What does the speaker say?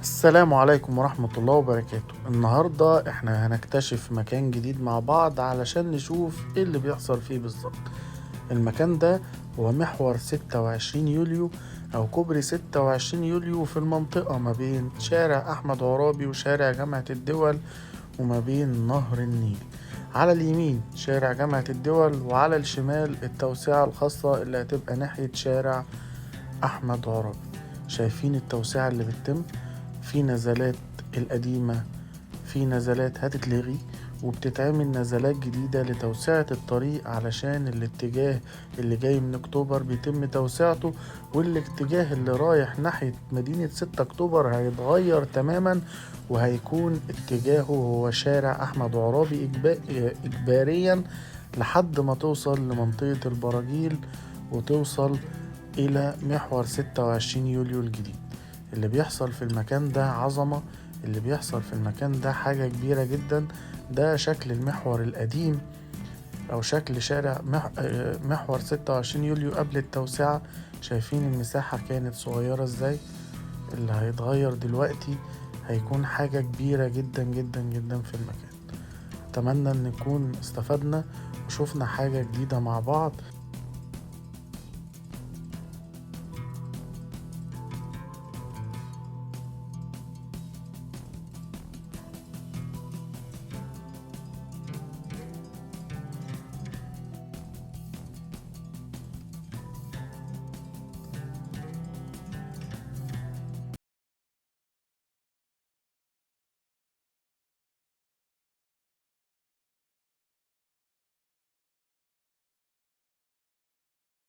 السلام عليكم ورحمة الله وبركاته. النهاردة احنا هنكتشف مكان جديد مع بعض علشان نشوف ايه اللي بيحصل فيه بالظبط. المكان ده هو محور 26 يوليو او كوبري 26 يوليو في المنطقة ما بين شارع احمد عرابي وشارع جامعة الدول وما بين نهر النيل. على اليمين شارع جامعة الدول وعلى الشمال التوسعة الخاصة اللي هتبقى ناحية شارع احمد عرابي. شايفين التوسعة اللي بتتم في نزلات القديمة، في نزلات هتتلغي وبتتعمل نزلات جديدة لتوسعة الطريق علشان الاتجاه اللي جاي من اكتوبر بيتم توسعته، والاتجاه اللي رايح ناحية مدينة 6 اكتوبر هيتغير تماما وهيكون اتجاهه هو شارع احمد عرابي اجباريا لحد ما توصل لمنطقة البراجيل وتوصل الى محور 26 يوليو الجديد. اللي بيحصل في المكان ده عظمة، اللي بيحصل في المكان ده حاجة كبيرة جدا. ده شكل المحور القديم أو شكل شارع محور 26 يوليو قبل التوسعة. شايفين المساحة كانت صغيرة ازاي؟ اللي هيتغير دلوقتي هيكون حاجة كبيرة جدا جدا جدا في المكان. أتمنى أن نكون استفدنا وشوفنا حاجة جديدة مع بعض.